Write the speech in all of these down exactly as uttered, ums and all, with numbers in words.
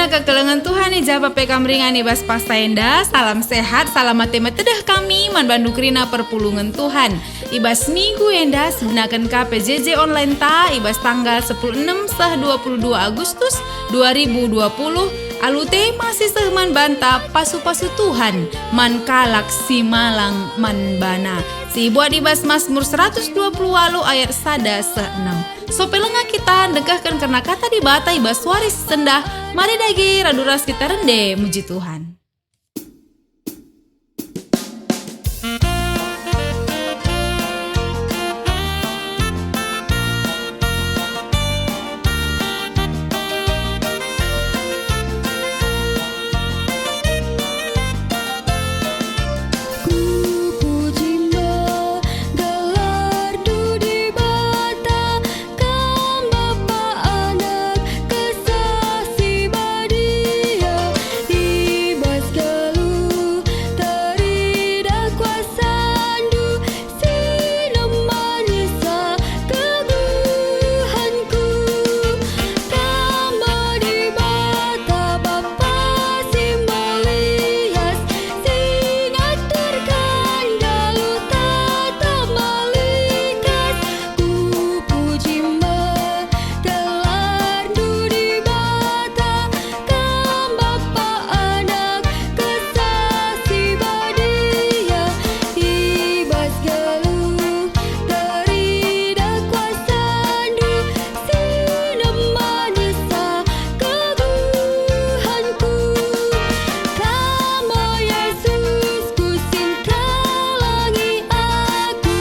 Kekelengen Tuhan, i ja pe kam ringan i bas paksa enda, salam sehat, salam mate metedeh kami man bandu kerina perpulungen Tuhan. I bas minggu enda, sibenaken ka P J J online ta i bas tanggal sepuluh enem seh dua puluh dua Agustus dua ribu dua puluh, alu tema si seh man banta pasu-pasu Tuhan man kalak si malang man baNa. Si ibuat i bas Masmur seratus dua puluh waluh ayat sada seh enem. Sope langa kita ndengkehken kerna Kata Dibata i bas wari si sendah, mari dage radu ras kita rende muji Tuhan. Kupuji me gelarNdu Dibata, Kam Bapa, Anak, Kesah Si Badia, i bas geluh teridah kuasaNdu, si nemanisa kegeluhenku. Kam Dibata Bapa si melias, si ngaturken geluh tetap melikas. Kupuji me gelarNdu Dibata, Kam Bapa, Anak, Kesah Si Badia, i bas geluh teridah kuasaNdu, si nemanisa kegeluhenku. Kam, o Yesusku, si ngkelengi aku,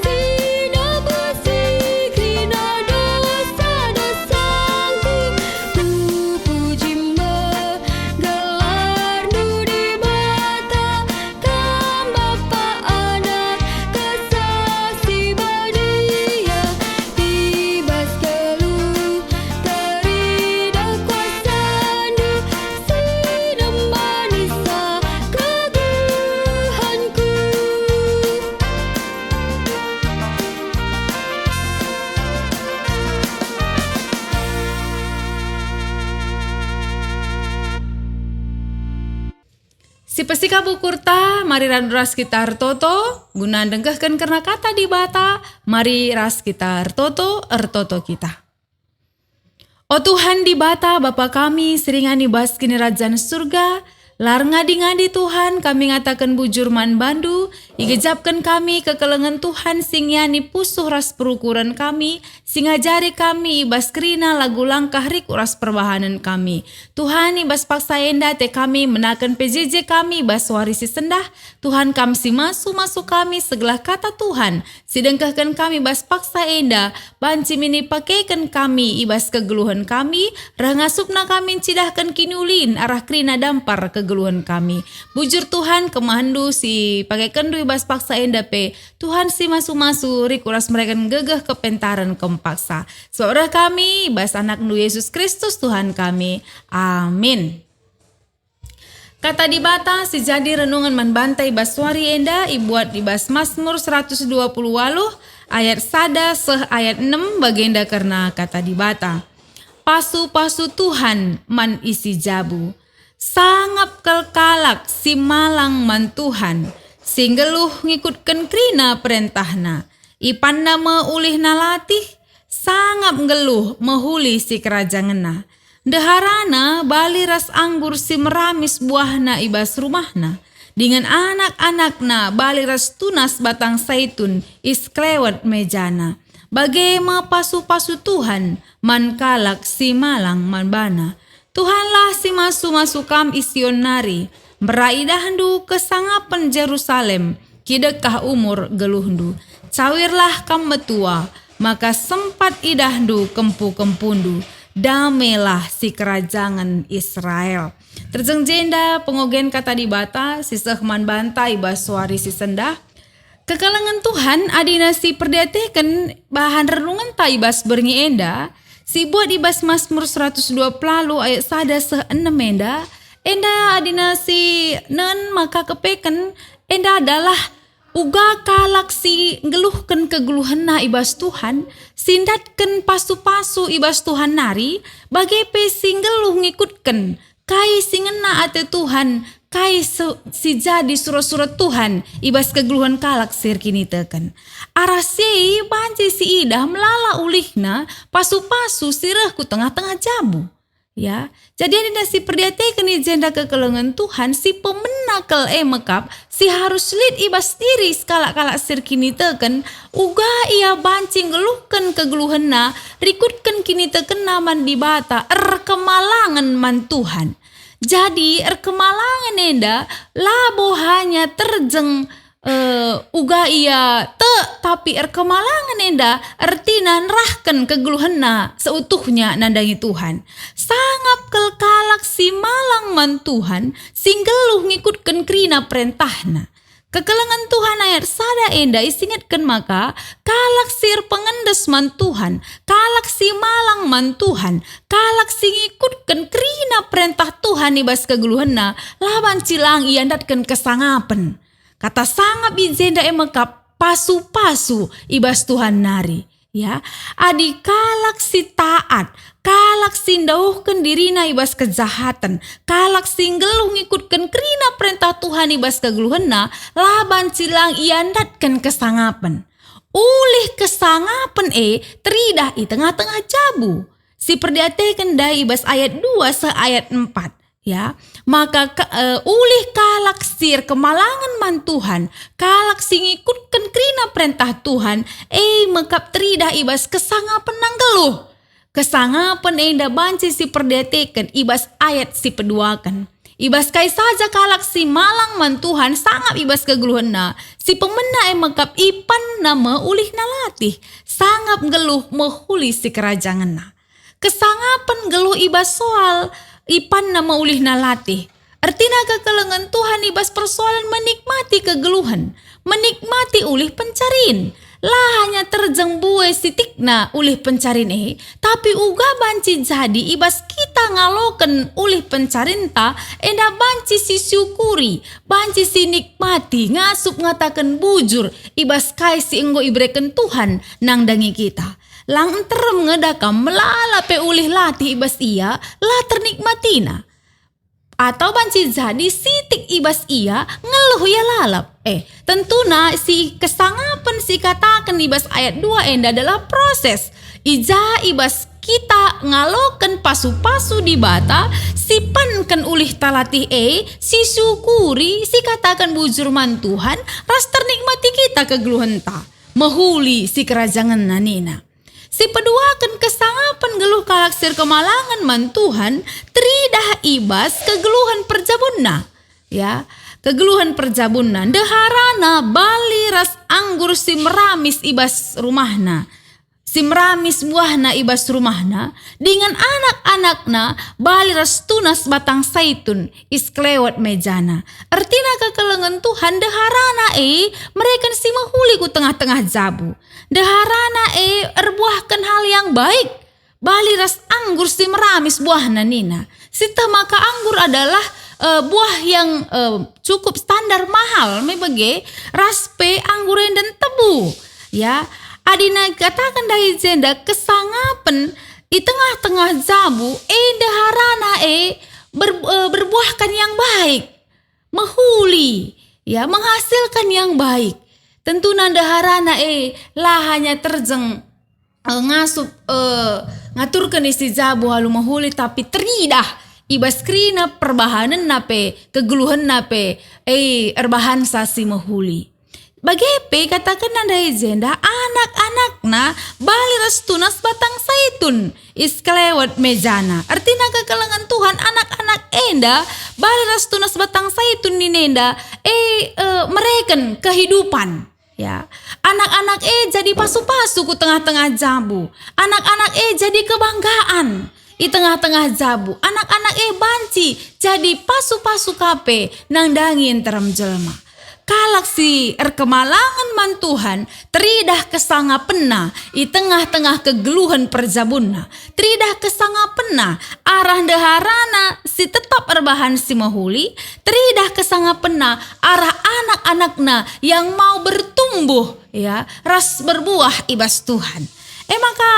si nebusi kerina dosa-dosangku. Kupuji me gelarNdu Dibata, Kam Bapa, Anak, Kesah Si Badia, i bas geluh teridah kuasaNdu, si nemanisa kegeluhenku. Sipesikap ukurta, mari radu ras kita ertoto, guna ndengkehken kerna Kata Dibata, mari ras kita ertoto, ertoto kita. O Tuhan Dibata, Bapa kami si ringan i bas Kinirajan Surga, la erngadi-ngadi Tuhan kami ngataken bujur man bandu, igejapken kami kekelengen Tuhan si ngiani pusuh ras perukuren kami, si ngajari kami i bas kerina lagu langkah rikut ras perbahanen kami. Tuhan, i bas paksa enda ate kami menaken P J J kami i bas wari si sendah. Tuhan, Kam si masu-masu kami segelah Kata Tuhan si dengkehken kami bas paksa enda, banci min ipakeken kami i bas kegeluhen kami, reh ngasupna kami ncidahken kiniulin arah kerina dampar kegeluhen kami. Bujur Tuhan, kemahenNdu si pakekenndu i bas paksa enda pe, Tuhan si masu-masu, rikut ras mereken gegeh kepentaren Kam paksa. Sebab reh kami i bas AnakNdu Yesus Kristus Tuhan kami. Amin. Kata Dibata si jadi renungen man banta i bas wari enda ibuat i bas Masmur seratus dua puluh waluh ayat sada seh ayat enem, bagenda kerna Kata Dibata. Pasu-pasu Tuhan man isi jabu. Sangap kal kalak si malang man Tuhan, si nggeluh ngikutken kerina perentahNa. Ipanna me ulihna latih, sangap nggeluh mehuli sikerajangenna. Ndeharana bali ras anggur si meramis buahna i bas rumahna, dingen anak-anakna bali ras tunas batang saitun i sekelewet mejana. Bage me pasu-pasu Tuhan man kalak si malang man baNa. Tuhanlah si masu-masu kam i Sion nari, mbera idahndu kesangapen Jerusalem, kidekah umur geluhndu. Cawirlah kam metua, maka sempat idahndu kempu-kempundu. Damelah sikerajangen Israel. Terjeng jenda pengogen Kata Dibata si seh man banta i bas wari si sendah. Kekelengen Tuhan adina si perdiateken bahan renungenta i bas berngi enda, si buat i bas Masmur seratus dua puluh ayat sada seh enem enda, enda adina si nen maka kepeken enda adalah Uga kalak si nggeluhken kegeluhenna i bas Tuhan, si ndatken pasu-pasu i bas Tuhan nari, bage pe si nggeluh ngikutken kai si ngena ate Tuhan, kai se-, si jadi sura-sura Tuhan i bas kegeluhen kalak si erkiniteken. Arah si e banci siidah melala ulihna pasu-pasu si reh ku tengah-tengah jabu. Ya, jadi enda si perdiateken i jenda kekelengen Tuhan, si pemena kal e mekap, si harus lit i bas diri sekalak kalak si erkiniteken, uga ia banci nggeluhken kegeluhenna, rikutken kinitekenna man Dibata, erkemalangen man Tuhan. Jadi, erkemalangen enda labo hanya terjeng eh, uga ia tek, tapi erkemalangen enda ertina nerahken kegeluhenna seutuhnya nandangi Tuhan. Sangap kal kalak si malang man Tuhan, si nggeluh ngikutken kerina perentahNa. Kekelengen Tuhan ayat sada enda isingetken maka kalak si erpengendes man Tuhan, kalak si malang man Tuhan, kalak si ngikutken kerina perentah Tuhan i bas kegeluhenna, la banci lang ia ndatken kesangapen. Kata sangap i jenda e mekap pasu-pasu i bas Tuhan nari. Ya, adi kalak si taat, kalak si ndauhken dirina i bas kejahaten, kalak si nggeluh ngikutken kerina perentah Tuhan i bas kegeluhenna, la banci lang ia ndatken kesangapen. Ulih kesangapen e teridah i tengah-tengah jabu. Si perdiateken ndai i bas ayat dua seh ayat empat. Ya, maka ke-, eh, ulih kalak si erkemalangen man Tuhan, kalak si ngikutken kerina perentah Tuhan, e mekap teridah i bas kesangapen nanggeluh. Kesangapen enda banci si perdiateken i bas ayat si peduaken. I bas kai saja kalak si malang man Tuhan sangap i bas kegeluhenna, si pemena e mekap ipanna me ulihna latih, sangap nggeluh mehuli sikerajangenna. Kesangapen nggeluh i bas soal ipanna me ulihna latih. Ertina kekelengen Tuhan i bas persoalan menikmati kegeluhen, menikmati ulih pencarin. La hanya terjeng bue sitikna ulih pencarin e, tapi uga banci jadi i bas kita ngaloken ulih pencarinta enda banci sisyukuri, banci sinikmati, ngasup ngataken bujur i bas kai si enggo ibereken Tuhan nandangi kita. Lang nterem nge da kam melala pe ulih latih i bas ia, la ternikmatina. Atau banci jadi sitik i bas ia ngeluh ia lalap. Eh, tentuna si kesangapen si ikataken i bas ayat dua enda adalah proses. I ja i bas kita ngaloken pasu-pasu Dibata, sipanken ulihta latih e, sisyukuri, sikataken bujur man Tuhan, ras ternikmati kita kegeluhenta. Mehuli sikerajangenna nina. Sipeduaken kesangapen nggeluh kalak si erkemalangen man Tuhan, teridah i bas kegeluhen perjabunna. Ya, kegeluhen perjabunna, ndeharana bali ras anggur si meramis i bas rumahna, si meramis buahna i bas rumahna, dingen anak-anakna bali ras tunas batang saitun i sekelewet mejana. Ertina kekelengen Tuhan, ndeharana e mereken si mehuli ku tengah-tengah jabu. Ndeharana e erbuahken hal yang baik, bali ras anggur si meramis buahna nina. Sieteh maka anggur adalah, eh, buah yang, eh, cukup standar mahal me bage, ras pe anggur enda ntebu. Ya, adi na kataken ndai jenda kesangapen i tengah-tengah jabu, e ndeharana e ber-, eh, berbuahkan yang baik, mehuli, ya, menghasilkan yang baik. Tentuna ndeharana e la hanya terjeng, eh, ngasup, eh, ngaturken isi jabu alu mehuli, tapi teridah i bas kerina perbahanenna pe, kegeluhenna pe, eh, erbahansa si mehuli. Bage pe katakenna ndai jenda, anak-anakna bali ras tunas batang saitun i sekelewet mejana. Ertina kekelengen Tuhan, anak-anak enda bali ras tunas batang saitun ninenda, e, e, mereken kehidupan. Ya, anak-anak e jadi pasu-pasu ku tengah-tengah jabu. Anak-anak e jadi kebanggaan i tengah-tengah jabu. Anak-anak e banci jadi pasu-pasu ka pe nandangi nterem jelma. Kalak si erkemalangen man Tuhan teridah kesangapenna i tengah-tengah kegeluhen perjabunna, teridah kesangapenna arah ndeharana si tetap erbahan si mehuli, teridah kesangapenna arah anak-anakna yang mau bertumbuh, ya, ras berbuah i bas Tuhan. E maka,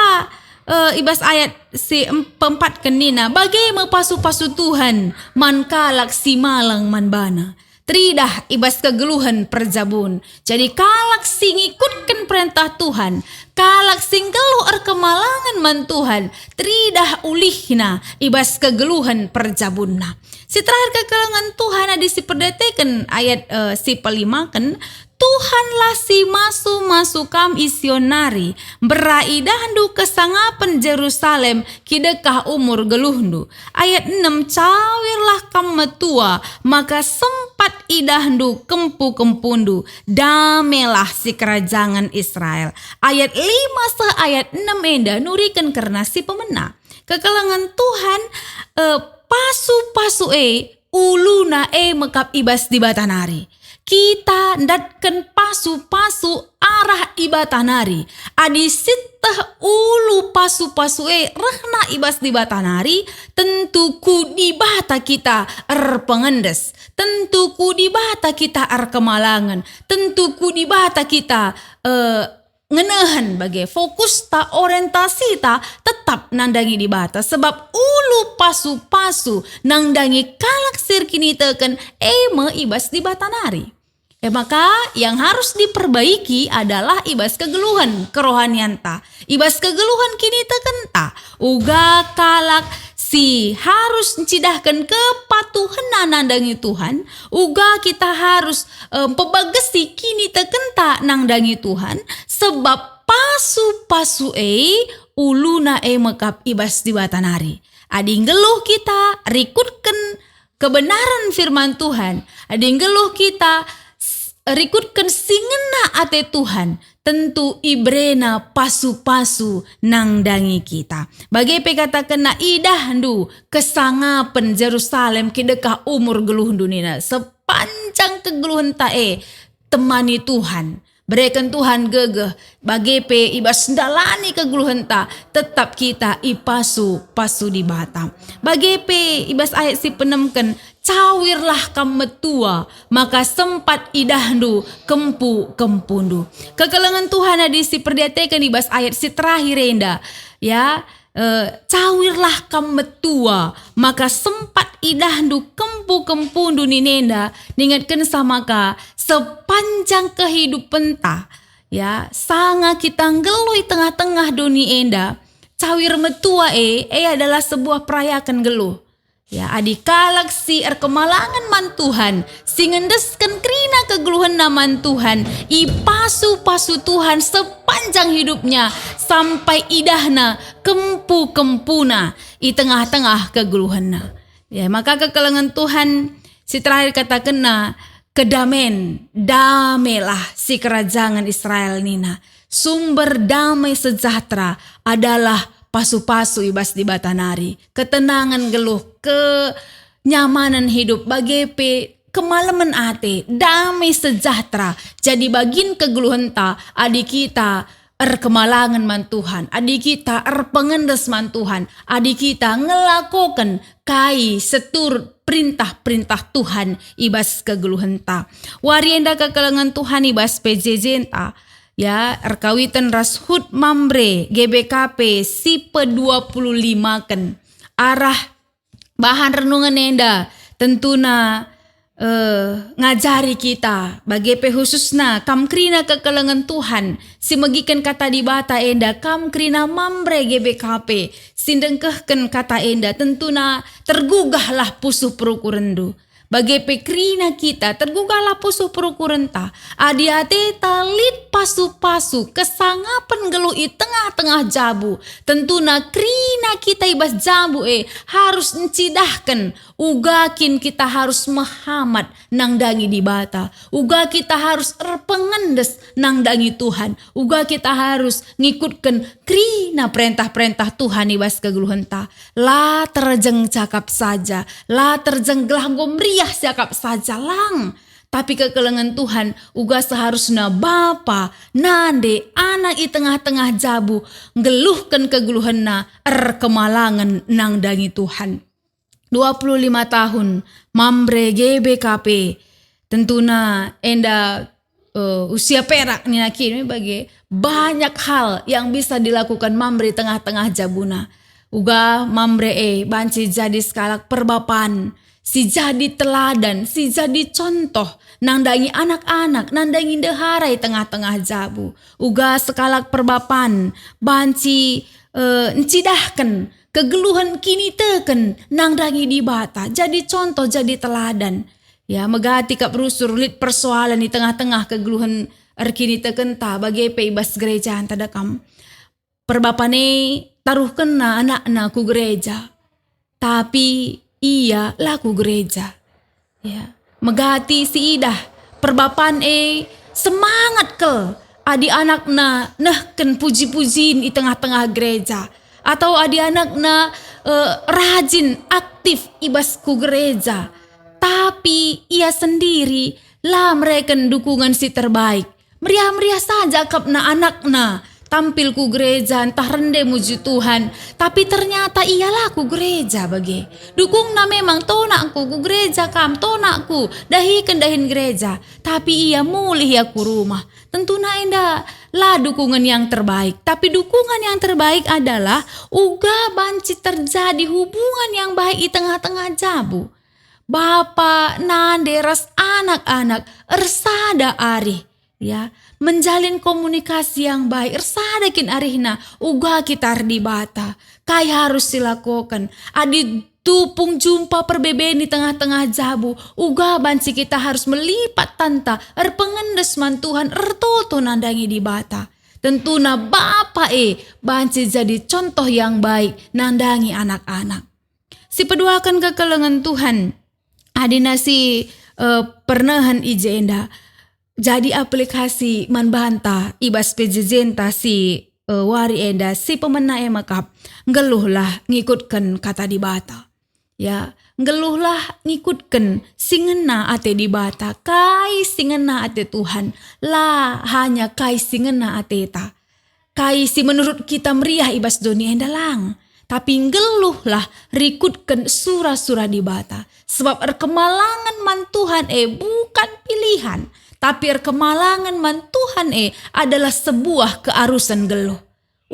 eh, i bas ayat si em-, peempatken nina, "Bage me pasu-pasu Tuhan man kalak si malang man baNa." Teridah i bas kegeluhen perjabun. Jadi kalak si ngikutken perentah Tuhan, kalak si nggeluh erkemalangen man Tuhan, teridah ulihna i bas kegeluhen perjabunna. Si terakhir kekelengen Tuhan adi si perdiateken ayat, eh, si pelimaken, "Tuhanlah si masu-masu kam i Sion nari, mbera idahndu kesangapen Jerusalem kidekah umur geluhndu." Ayat enem, "Cawirlah kam metua, maka sempat idahndu kempu-kempundu, damelah sikerajangen Israel." Ayat lima seh ayat enem enda nuriken kerna si pemena. Kekelengen Tuhan, eh, pasu-pasu e, uluna e me kap i bas Dibata nari. Kita ndatken pasu-pasu arah Dibata nari. Adi sieteh ulu pasu-pasu e rehna i bas Dibata nari, tentu ku Dibata kita erpengendes, tentu ku Dibata kita erkemalangen, tentu ku Dibata kita, eh, ngenehen bage fokusta, orientasita tetap nandangi Dibata, sebab ulu pasu-pasu nandangi kalak si erkiniteken e me i bas Dibata nari. E maka, yang harus diperbaiki adalah i bas kegeluhen kerohanianta, i bas kegeluhen kinitekenta, uga kalak si harus ncidahken kepatuhenna nandangi Tuhan, uga kita harus, eh, mpebagesi kinitekenta nandangi Tuhan, sebab pasu-pasu e uluna e me kap i bas Dibata nari. Adi nggeluh kita rikutken kebenaren firman Tuhan, adi nggeluh kita s-, rikutken si ngena ate Tuhan, tentu iberena pasu-pasu nandangi kita. Bage pe katakenna, "Idahndu kesangapen Jerusalem kidekah umur geluhndu," nina. Sepanjang kegeluhenta e, temani Tuhan. Bereken Tuhan gegeh, bage pe i bas ndalani kegeluhenta, tetap kita ipasu-pasu Dibata. Bage pe i bas ayat si peenemken, "Cawirlah kam metua, maka sempat idahndu kempu-kempundu." Kekelengen Tuhan adi si perdiateken i bas ayat si terakhir enda, ya, eh, "Cawirlah kam metua, maka sempat idahndu kempu-kempundu," ninenda, ningetkensa maka sepanjang kehidupenta, ya, sanga kita nggeluh i tengah-tengah doni enda, cawir metua e, e adalah sebuah perayaken nggeluh. Ya, adi kalak si erkemalangen man Tuhan, si ngendesken kerina kegeluhenna man Tuhan, ipasu-pasu Tuhan sepanjang hidupnya, sampai idahna kempu-kempuna i tengah-tengah kegeluhenna. Ya, maka kekelengen Tuhan si terakhir katakenna, "Kedamen, damelah sikerajangen Israel," nina. Sumber damai sejahtera adalah pasu-pasu i bas Dibata nari. Ketenangen nggeluh, kenyamanen hidup, bage pe kemalemen ate, damai sejahtera jadi bagin kegeluhenta adi kita erkemalangen man Tuhan, adi kita erpengendes man Tuhan, adi kita ngelakoken kai seturut perintah-perintah Tuhan i bas kegeluhenta. Wari enda kekelengen Tuhan i bas P J J-nta, ya, erkawiten ras Hut Mamre G B K P si pedua puluh limaken. Arah bahan renungen enda tentuna, eh, ngajari kita, bage pe khususna kam kerina kekelengen Tuhan, si megiken Kata Dibata enda, kam kerina Mamre G B K P, si ndengkehken Kata enda, tentuna tergugahlah pusuh perukurenndu. Bage pe kerina kita, tergugahlah pusuh perukurenta. Adi ateta lit pasu-pasu, kesangapen nggeluh i tengah-tengah jabu, tentuna kerina kita i bas jabu e harus ncidahken uga kin kita harus mehamat nandangi Dibata, uga kita harus erpengendes nandangi Tuhan, uga kita harus ngikutken kerina perentah-perentah Tuhan i bas kegeluhenta. La terjeng cakap saja, la terjeng gelah enggo meriah cakap saja, lang. Tapi kekelengen Tuhan, uga seharusna bapa, nande, anak i tengah-tengah jabu, nggeluhken kegeluhenna erkemalangen nandangi Tuhan. Dua puluh lima tahun, Mamre G B K P, tentuna enda, eh, usia perak nina kin me bage, banyak hal yang bisa dilakukan Mamre tengah-tengah jabuna. Uga Mamre e banci jadi sekalak perbapan, si jadi teladan, si jadi contoh, nandangi anak-anak, nandangi ndehara i tengah-tengah jabu. Uga sekalak perbapan, banci, eh, ncidahken kegeluhen kiniteken nandangi Dibata, jadi contoh, jadi teladan. Ya, megati kap rusur lit persoalan i tengah-tengah kegeluhen erkinitekenta, bage pe i bas gerejanta da kam. Perbapan e taruhkenna anakna ku gereja, tapi ia la ku gereja. Ya, megati si idah perbapan e semangat kal adi anakna nehken puji-pujin i tengah-tengah gereja, atau adi anakna, eh, rajin aktif i bas ku gereja, tapi ia sendiri la mereken dukungen si terbaik. Meriah-meriah saja akapna anakna tampil ku gereja ntah rende muji Tuhan, tapi ternyata ia la ku gereja bage. Dukungna memang, "Tonakku, ku gereja kam, tonakku, dahiken dahin gereja." Tapi ia mulih ia ku rumah. Tentuna enda la dukungen yang terbaik, tapi dukungen yang terbaik adalah uga banci terjadi hubungan yang baik i tengah-tengah jabu. Bapa, nande, ras anak-anak ersada arih, ya, menjalin komunikasi yang baik, ersada kin arihna, uga kita erdibata. Kai harus silakoken? Adi tupung jumpa perbeben i tengah-tengah jabu, uga banci kita harus melipat tanta, erpengendes man Tuhan, ertoto nandangi Dibata. Tentuna bapa e banci jadi contoh yang baik nandangi anak-anak. Sipeduaken kekelengen Tuhan, adina si, eh, pernehen i jenda, jadi aplikasi man banta i bas P J J-nta si, eh, wari enda, si pemena e mekap, nggeluhlah ngikutken Kata Dibata. Ya, nggeluhlah ngikutken si ngena ate Dibata, kai si ngena ate Tuhan, la hanya kai si ngena ateta. Kai si menurut kita meriah i bas doni enda lang, tapi nggeluhlah rikutken sura-sura Dibata, sebab erkemalangen man Tuhan e bukan pilihan, tapi erkemalangen man Tuhan e adalah sebuah kearusen nggeluh.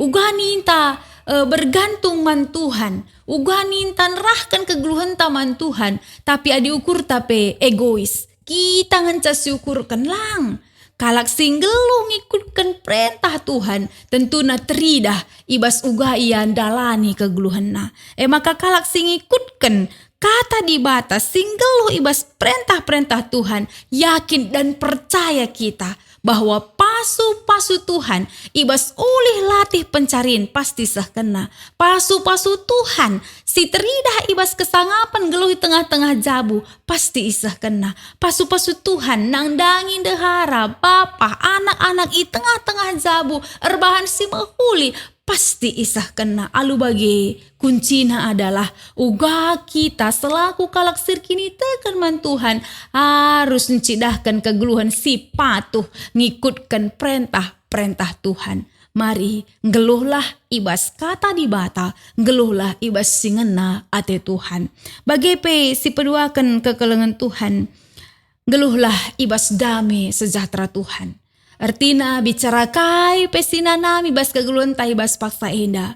Uga ninta, eh, bergantung man Tuhan, uga ninta nerahken kegeluhenta man Tuhan, tapi adi ukurta pe egois, kita ngenca si ukurken lang. Kalak si nggeluh ngikutken perentah Tuhan, tentuna teridah i bas uga ia ndalani kegeluhenna. E maka kalak si ngikutken Kata Dibata si nggeluh i bas perentah-perentah Tuhan, yakin dan percaya kita bahwa pasu-pasu Tuhan i bas ulih latih pencarin pasti isehkenna. Pasu-pasu Tuhan si teridah i bas kesangapen nggeluh i tengah-tengah jabu pasti isehkenna. Pasu-pasu Tuhan nandangi ndehara, bapa, anak-anak i tengah-tengah jabu erbahan si mehuli pasti isehkenna. Alu bage, kuncina adalah uga kita selaku kalak si erkiniteken man Tuhan arus ncidahken kegeluhen si patuh ngikutken perentah-perentah Tuhan. Mari, nggeluhlah i bas Kata Dibata, nggeluhlah i bas si ngena ate Tuhan. Bage pe si peduaken kekelengen Tuhan, nggeluhlah i bas dame sejahtera Tuhan. Ertina bicara kai pe si nanami bas kegeluhenta i bas paksa enda,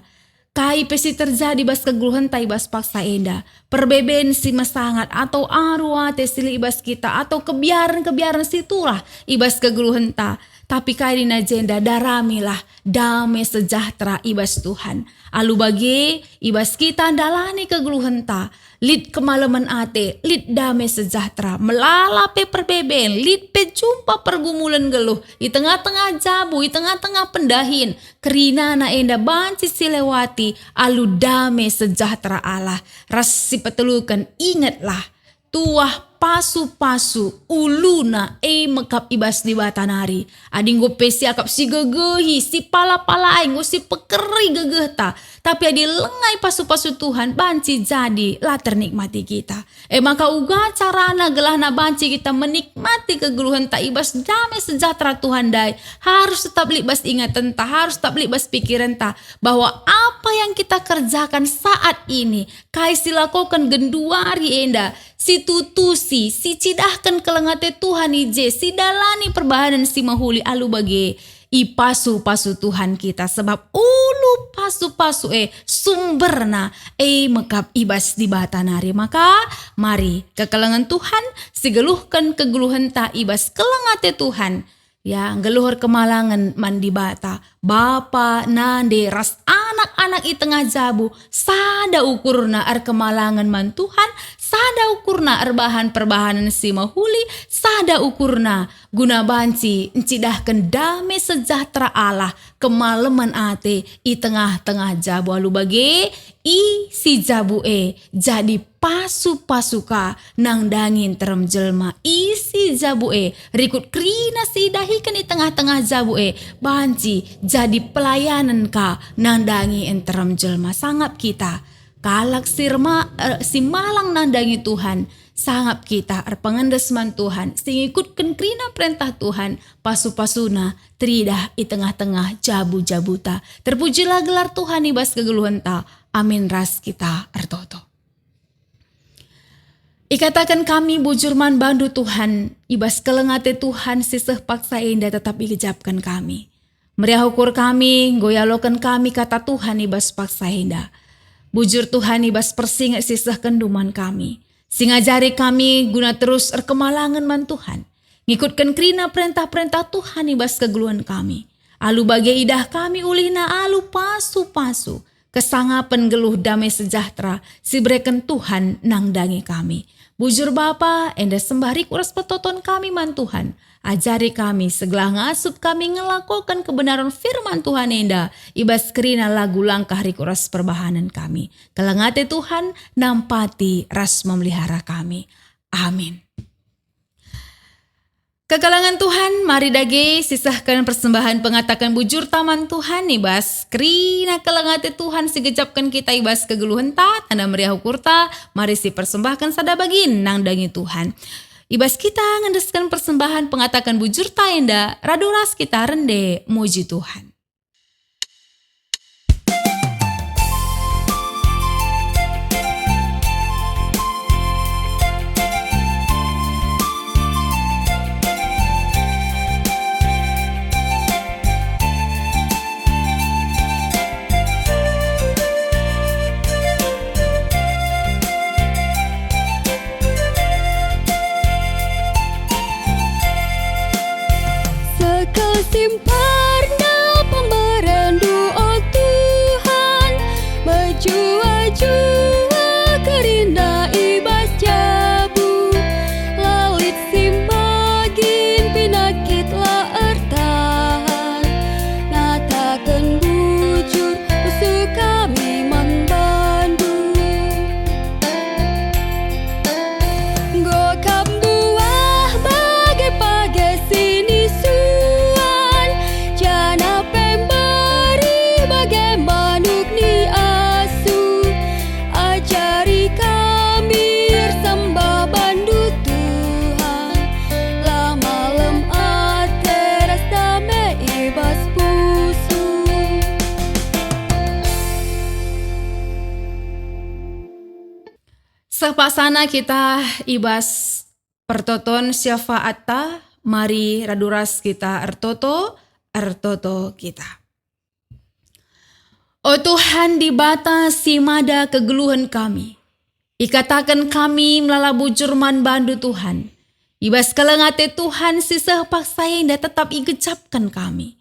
kai pe si terjadi bas kegeluhenta i bas paksa enda, perbeben si mesangat atau aru ate si lit i bas kita atau kebiaren-kebiaren si turah i bas kegeluhenta, tapi kai nina jenda, daramilah dame sejahtera i bas Tuhan. Alu bage, i bas kita ndalani kegeluhenta, lit kemalemen ate, lit dame sejahtera, melala pe perbeben, lit pe jumpa pergumulen nggeluh, i tengah-tengah jabu, i tengah-tengah pendahin, kerinana enda banci silewati alu dame sejahtera Allah. Ras si peteluken, ingetlah, tuah pasu-pasu uluna e mekap i bas Dibata nari. Adi enggo pe siakap sigegehi, sipala-palai, enggo sipekeri gegehta, tapi adi langa ipasu-pasu Tuhan, banci jadi la ternikmati kita. E maka uga carana gelahna banci kita menikmati kegeluhenta i bas dame sejahtera Tuhan ndai, harus tetap lit bas ingatenta, harus tetap lit bas pikirenta, bahwa apa yang kita kerjakan saat ini, kai si lakoken genduari enda, situtusi, sicidahken keleng ate Tuhan i je, sidalani perbahanen si mehuli alu bage ipasu-pasu Tuhan kita, sebab ulu pasu-pasu e sumberna e mekap i bas Dibata nari. Maka mari kekelengen Tuhan, sigeluhken kegeluhenta i bas keleng ate Tuhan, ya, nggeluh erkemalangen man Dibata, Bapa, Nande, ras anak-anak i tengah jabu, sada ukurna erkemalangen man Tuhan, sada ukurna erbahan perbahanen si mehuli, sada ukurna guna banci ncidahken dame sejahtera Allah, kemalemen ate i tengah-tengah jabu alu bage, isi jabu e jadi pasu-pasu ka nandangi nterem jelma, isi jabu e rikut kerina si idahiken i tengah-tengah jabu e banci jadi pelayanen ka nandangi nterem jelma. Sangap kita, kalak si rema-, eh, si malang nandangi Tuhan, sangap kita erpengendes man Tuhan, si ngikutken kerina perentah Tuhan, pasu-pasuna teridah i tengah-tengah jabu-jabuta. Terpujilah gelar Tuhan i bas kegeluhenta. Amin. Ras kita ertoto. Ikataken kami bujur man bandu Tuhan, i bas keleng ate Tuhan si seh paksa enda tetap igejapken kami. Meriah ukur kami, enggo ialoken kami kata Tuhan i bas paksa enda. Bujur Tuhan i bas persinget si sehkenndu man kami, si ngajari kami guna terus erkemalangen man Tuhan, ngikutken kerina perentah-perentah Tuhan i bas kegeluhen kami. Alu bage idah kami ulihna alu pasu-pasu, kesangapen geluh dame sejahtera si bereken Tuhan nandangi kami. Bujur Bapa, enda sembah rikut ras pertoton kami man Tuhan. Ajari kami, segelah ngasup kami ngelakoken kebenaran firman Tuhan enda, i bas kerina lagu langkah rikut ras perbahanen kami. Keleng ate Tuhan nampati ras memelihara kami. Amin. Kekelengen Tuhan, mari dage sisehken persembahan pengataken bujurta man Tuhan i bas kerina keleng ate Tuhan si gejapken kita i bas kegeluhenta, tanda meriah ukurta, mari sipersembahken sada bagin nandangi Tuhan. I bas kita ngendesken persembahan pengataken bujurta enda, radu ras kita rende muji Tuhan. Sekel simparna pemberenNdu, o Tuhan, mejua-jua kerina i bas jabu. La lit si magin, pinakit la ertahan. Ngataken bujur, pusuh kami man bandu. Enggo kap mbuah bage page si nisuan, janah pe mberi bage manuk ni asu. Ajari kami ersembah bandu Tuhan, la malem ate ras dame i bas pusuh. Seh paksana kita i bas pertoton syafaatta, mari radu ras kita ertoto, ertoto kita. O Tuhan Dibata si mada kegeluhen kami, ikataken kami melala bujur man bandu Tuhan. I bas keleng ate Tuhan si seh paksa enda tetap igejapken kami.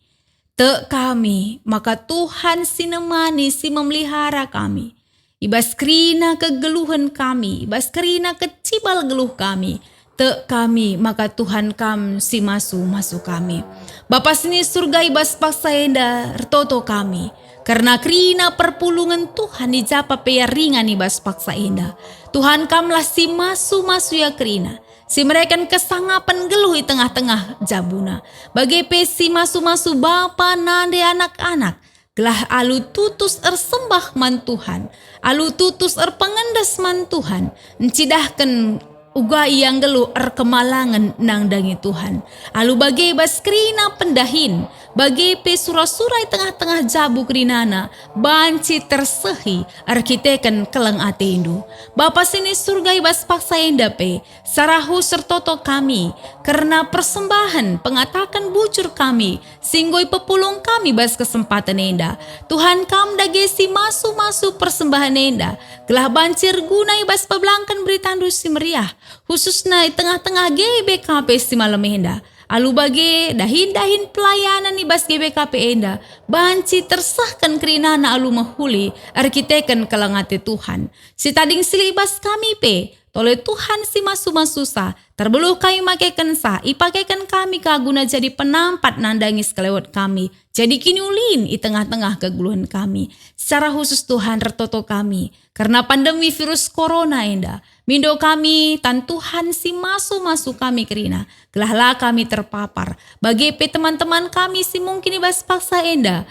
Tek kami maka Tuhan si nemani, si memelihara kami. I bas kerina kegeluhen kami, i bas kerina kecibal geluh kami, tek kami maka Tuhan Kam si masu-masu kami. Bapa si ni Surga, i bas paksa enda ertoto kami, kerna kerina perpulungen Tuhan i japa pe ia ringan i bas paksa enda. Tuhan Kamlah si masu-masu ia kerina. si mereken kesangapen geluh i tengah-tengah jabuna. Bage pe si masu-masu bapa nande anak-anak, gelah alu tutus ersembah man Tuhan, alu tutus erpengendes man Tuhan, ncidahken uga ia nggeluh erkemalangen nandangi Tuhan. Alu bage bas kerina pendahin, bage pe sura-sura i tengah-tengah jabu kerinana, banci tersehi erkiteken keleng atendu. Bapa si ni Surga, i bas paksa enda pe, sarahus ertoto kami kerna persembahen pengataken bujur kami, si enggo ipepulung kami bas kesempaten enda. Tuhan, Kam dage si masu-masu persembahen enda, gelah banci erguna i bas pebelangken beritaNdu si meriah, khususna i tengah-tengah G B K P si malem enda. Alu bage, dahin-dahin pelayanen i bas G B K P enda banci tersehken kerinana alu mehuli erkiteken keleng ate Tuhan. Si tading si lit i bas kami pe, tole Tuhan si masu-masusa, terbeluh kami makekensa, ipakeken kami ka guna jadi penampat nandangi sekelewet kami, jadi kiniulin i tengah-tengah kegeluhen kami. Secara khusus Tuhan, ertoto kami kerna pandemi virus corona enda. Mindo kami tan Tuhan si masu-masu kami kerina, gelah la kami terpapar. Bage pe teman-teman kami si mungkin i bas paksa enda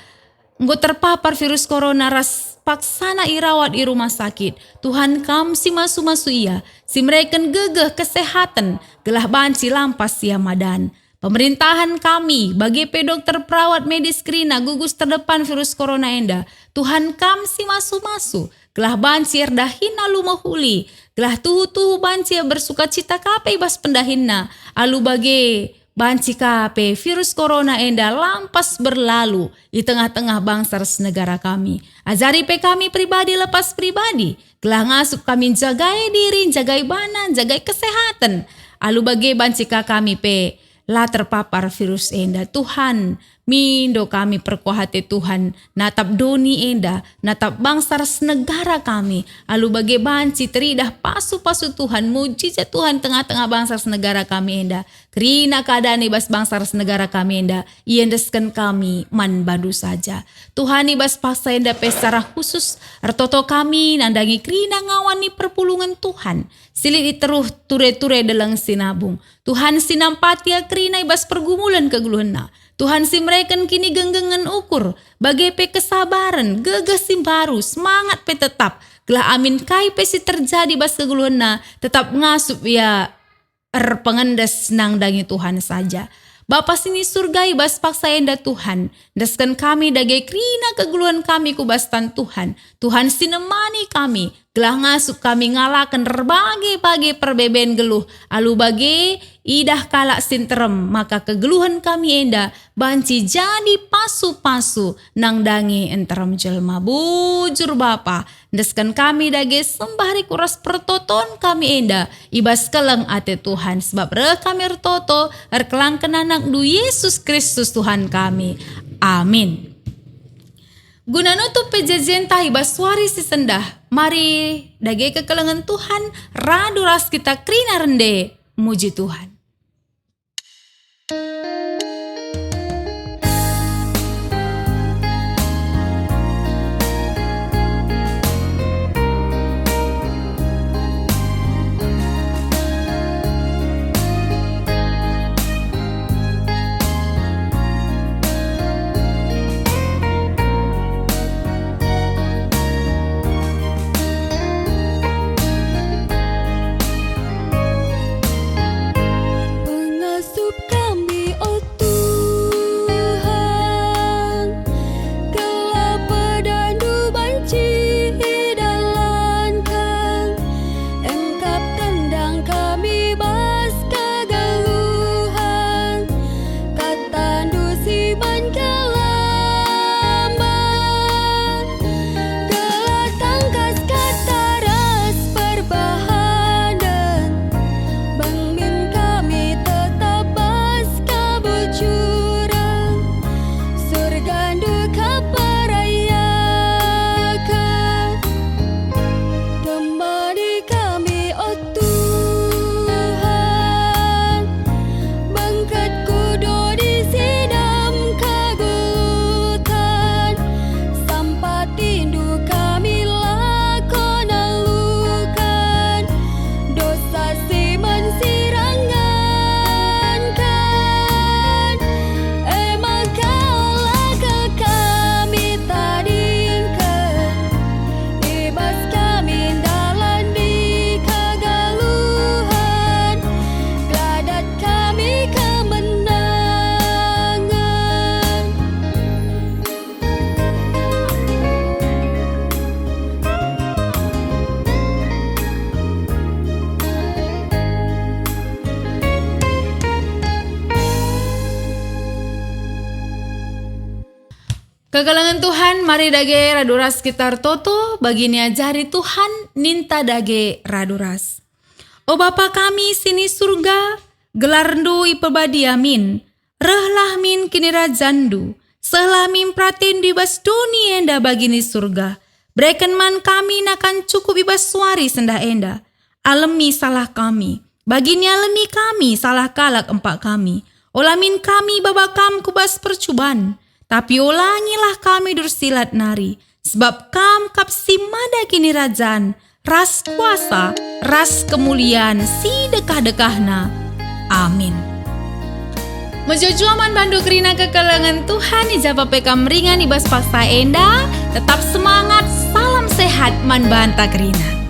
enggo terpapar virus corona ras paksana irawat i rumah sakit. Tuhan, Kam si masu-masu ia, si mereken gegeh kesehaten, gelah banci lampas ia madan. Pemerintahan kami, bage pe dokter, perawat, medis kerina gugus terdepan virus corona enda. Tuhan, Kam si masu-masu, gelah banci erdahin alu mehuli, gelah tuhu-tuhu banci ia bersukacita ka pe i bas pendahinna, alu bage banci ka pe virus corona enda lampas berlalu i tengah-tengah bangsa ras negara kami. Ajari pe kami pribadi lepas pribadi, gelah ngasup kami njagai diri, njagai bana, njagai kesehaten. Alu bage banci ka kami pe la terpapar virus enda. Tuhan, mindo kami perkuah ate Tuhan, natap doni enda, natap bangsa ras negara kami. Alu bage banci teridah pasu-pasu Tuhan, mujizat Tuhan tengah-tengah bangsa ras negara kami enda. Kerina keadaan i bas bangsa ras negara kami enda, iendesken kami man bandu saja. Tuhan, i bas paksa enda pe secara khusus, ertoto kami nandangi kerina ngawan ni perpulungen Tuhan, si lit i teruh ture-ture Deleng Sinabung. Tuhan si nampati ia kerina i bas pergumulen kegeluhenna. Tuhan si mereken kinigenggengen ukur, bage pe kesabaren, gegeh si mbaru, semangat pe tetap, gelah amin kai pe si terjadi bas kegeluhenna, tetap ngasup ia erpengendes nandangi Tuhan saja. Bapa si ni Surga, i bas paksa enda Tuhan, endesken kami dage kerina kegeluhen kami ku bas tan Tuhan. Tuhan si nemani kami, gelah ngasup kami ngalaken erbage-bage perbeben geluh, alu bage idah kalak si nterem maka kegeluhen kami enda banci jadi pasu-pasu nandangi nterem jelma. Bujur Bapa, endesken kami dage sembah rikut ras pertoton kami enda i bas keleng ate Tuhan, sebab reh kami ertoto erkelangken AnakNdu Yesus Kristus Tuhan kami. Amin. Guna nutup P J J-nta i bas wari si sendah, mari dage kekelengen Tuhan radu ras kita kerina rende muji Tuhan. Kekelengen Tuhan, mari dage radu ras kita ertoto, bagi niajari Tuhan ninta dage radu ras. O Bapa kami si ni Surga, gelarNdu iperbadia min, rehlah min kinirajanNdu, sehlah min peratenNdu i bas doni enda bagi ni Surga. Bereken man kami nakan cukup i bas wari sendah enda. Alemi salah kami, bagi nialemi kami salah kalak empak kami. Ola min kami baba Kam ku bas percuban, tapi olangilah kami dursilat nari, sebab Kam kap si mada kinirajan, ras kuasa, ras kemulian si dekah-dekahna. Amin. Mejuah-juah man bandu kerina kekelengen Tuhan, i ja pe kam ringan i bas paksa enda, tetap semangat, salam sehat man banta kerina.